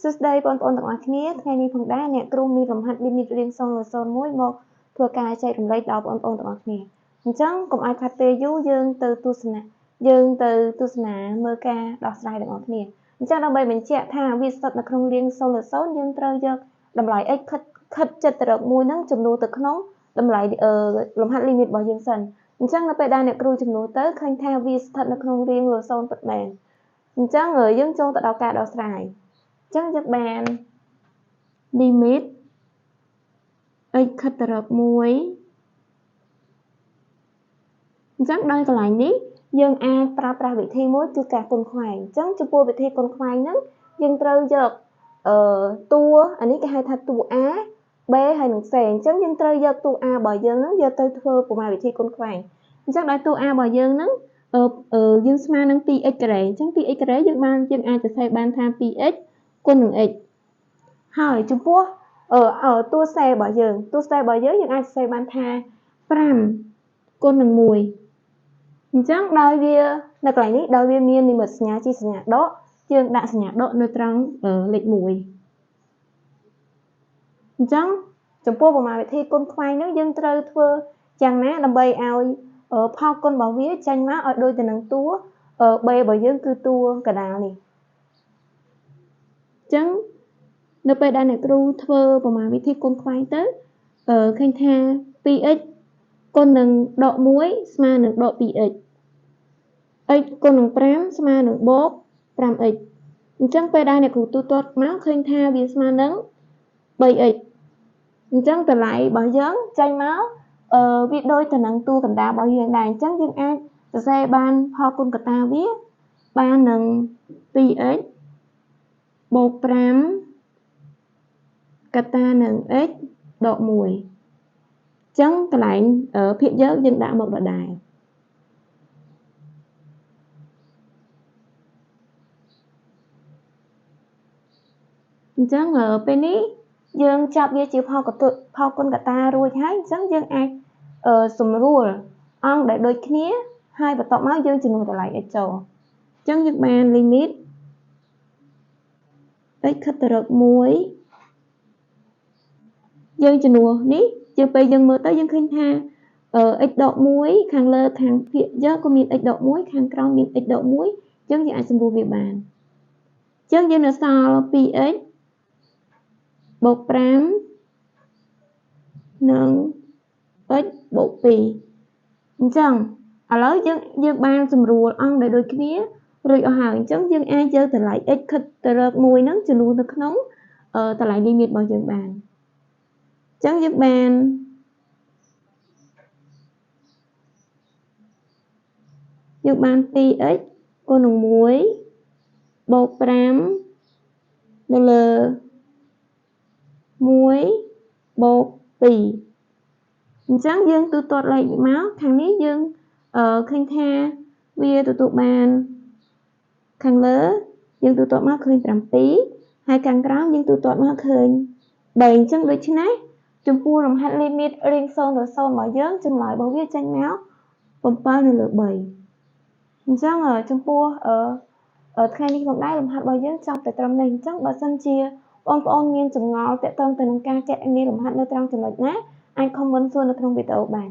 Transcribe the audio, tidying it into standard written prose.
សួស្តីបងប្អូនទាំងអស់គ្នាថ្ងៃនេះផងដែរអ្នកគ្រូមានលំហាត់ limit រៀង0.01មកធ្វើការចែករំលែកដល់បងប្អូនទាំងអស់គ្នាអញ្ចឹងកុំឲ្យខាត់ពេលយូរយើងទៅទស្សនាយើងទៅទស្សនាមើលការដោះស្រាយទាំងអស់គ្នាអញ្ចឹងដើម្បីបញ្ជាក់ថាវាស្ថិតនៅក្នុងរាង0.0យើងត្រូវយកតម្លៃ x ខិតចិត្តទៅរក1ហ្នឹងចំនួនទៅក្នុងតម្លៃលំហាត់ limit របស់យើងសិនអញ្ចឹងនៅពេលដែលអ្នកគ្រូចំនួនទៅឃើញថាវាស្ថិតនៅក្នុងរាង0ពិតមែនអញ្ចឹងយើងចូលទៅដល់ការដោះស្រាយអញ្ចឹងយើងបាន limit x ខិតទៅរក1អញ្ចឹងដោយកន្លែងនេះយើងអាចប្រើប្រាស់វិធីមួយគឺការគុណខ្វែងអញ្ចឹងចំពោះវិធីគុណខ្វែងហ្នឹងយើងត្រូវយកតួអានេះគេហៅថាតួ A B ហើយនិង C អញ្ចឹងយើងត្រូវយកតួ A របស់យើងហ្នឹងយកទៅធ្វើប្រមាណវិធីគុណខ្វែងអញ្ចឹងដោយតួ A របស់យើងហ្នឹងយើងស្មើនឹង 2x ការ៉េអញ្ចឹង 2x ការ៉េយើងអាចសរសេរបានថា 2x គុណនឹង x ហើយចំពោះតួ C របស់យើងតួ C របស់យើងយើងអាចសរសេរបានថា5គុណនឹង1អញ្ចឹងដោយវានៅកន្លែងនេះដោយវាមាននិមិត្តសញ្ញាជាសញ្ញាដកយើងដាក់សញ្ញាដកនៅត្រង់លេខ1អញ្ចឹងចំពោះប្រមាណវិធីគុណខ្វែងហ្នឹងយើងត្រូវធ្វើយ៉ាងណាដើម្បីឲ្យផលគុណរបស់វាចេញមកឲ្យដូចទៅនឹងតួ B របស់យើងគឺតួកណ្ដាលនេះអញ្ចឹងនៅពេលដែលអ្នកគ្រូធ្វើប្រមាណវិធីគុណខ្វែងទៅឃើញថា 2x គុណនឹងដក1ស្មើនឹងដក 2x x គុណនឹង5ស្មើនឹងបូក 5x អញ្ចឹងពេលដែលអ្នកគ្រូទូទាត់មកឃើញថាវាស្មើនឹង 3x អញ្ចឹងតម្លៃរបស់យើងចេញមកវាដូចទៅនឹងតួកណ្ដាលរបស់យើងដែរអញ្ចឹងយើងអាចសរសេរបានផលគុណកតាវាបាននឹង 2x បូក5កតានឹង x ដក1អញ្ចឹងកន្លែងភាគយកយើងដាក់មកដដែលអញ្ចឹងពេលនេះយើងចាប់វាជាផលគុណកតារួចហើយអញ្ចឹងយើងអាចសម្រួលអង្គដែលដូចគ្នាហើយបន្ទាប់មកយើងចំនួនតម្លៃ x ចូលអញ្ចឹងយើងបាន limit x ខិតទៅរក1យើងចំនួននេះយើងពេលយើងមើលទៅយើងឃើញថា x ដក1ខាងលើខាងភាគយកក៏មាន x ដក1ខាងក្រោមមាន x ដក1អញ្ចឹងយើងអាចសម្រួលវាបានអញ្ចឹងយើងនៅសល់ 2x បូក5និង x បូក2អញ្ចឹងឥឡូវយើងបានសម្រួលអង្គដែលដូចគ្នារួចអស់ហើយអញ្ចឹងយើងអាចយកតម្លៃ x ខិតទៅរក1ហ្នឹងចំនួននៅក្នុងតម្លៃ limit របស់យើងបានអញ្ចឹងយើងបាន 2x គុណនឹង1បូក5នៅលើ1បូក2អញ្ចឹងយើងទូទាត់លេខមកខាងនេះយើងឃើញថាវាទទួលបានខាងលើយើងទូទាត់មកឃើញ7ហើយខាងក្រោមយើងទូទាត់មកឃើញ3អញ្ចឹងដូច្នេះចំពោះលំហាត់ limit រៀង0ដល់0របស់យើងចម្លើយរបស់វាចេញមក7នៅលើ3អញ្ចឹងចំពោះថ្ងៃនេះផងដែរលំហាត់របស់យើងចប់តែត្រឹមនេះអញ្ចឹងបើសិនជាបងប្អូនមានចម្ងល់ទាក់ទងទៅនឹងការកណនីលំហាត់នៅត្រង់ចំណុចណាអាច comment សួរនៅក្នុងវីដេអូបាន